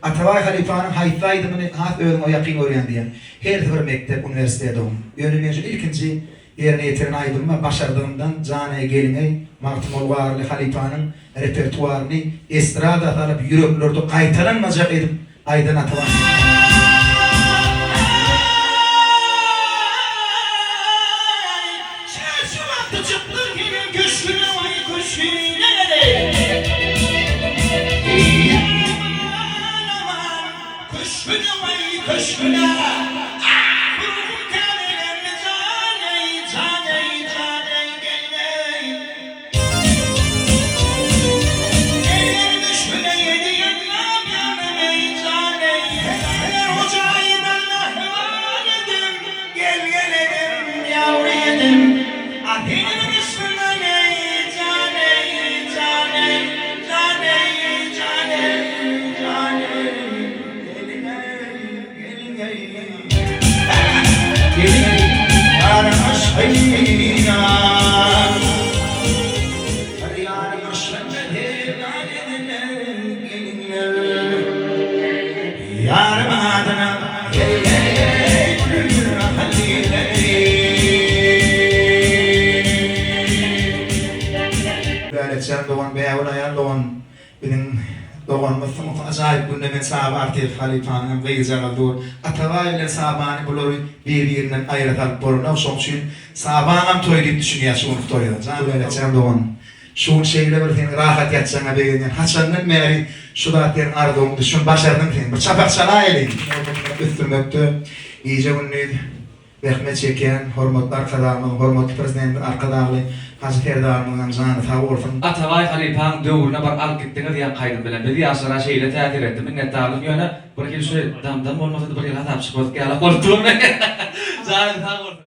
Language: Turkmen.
Atabaý halypanyň haýsy aýdymyny has özüňe ýakyn görýäň diýýän. Hersi bir mekdep, uniwersitet oň. Ýöne men şu ilkinji ýerine ýetiren aýdymyma başardygymdan Jan-eý gelin-eý Magtymguly Garly halypanyň repertuaryny estrada salyp ýüreklerde gaýtalanmajak edip aýdan Atabaý. Bälekjan dogan Bägül aýal dogan Biziň doganymyz soňky ajaýyp günde men Saba Artykow halypanyň hem gyzjagazy dur. Atabaý bilen Sabany bulary bir-birinden aýra salyp bolanok, şoň üçin Sabaňam toýy diýip düşünýäs şu günki toýa. Jan Bälekjan dogan, şu gün şeýle bir seniň rahat ýatjaňa begenýän. Haçandan bäri şu zat seniň arzuwyňdy, şuny başardyň sen. Bir çapak çalaýalyň. Ösdürmekde gije-gündiz Zähmet çekýän hormatly Arkadagymyzyň, hormatly Prezidentimiz Arkadagly Hajy Serdarymyzyňam jany sag bolsun! Atabaý halypaň döwrüne bir alyp gitdiňiz ýaňky aýdym bilen bizi ýaşlara şeýle täsir etdi minnetdarlyk ýöne bir hili şu damdan bolmasady bir hili hasap çykmadyk ýalak bolup dur janyň sag bolsun.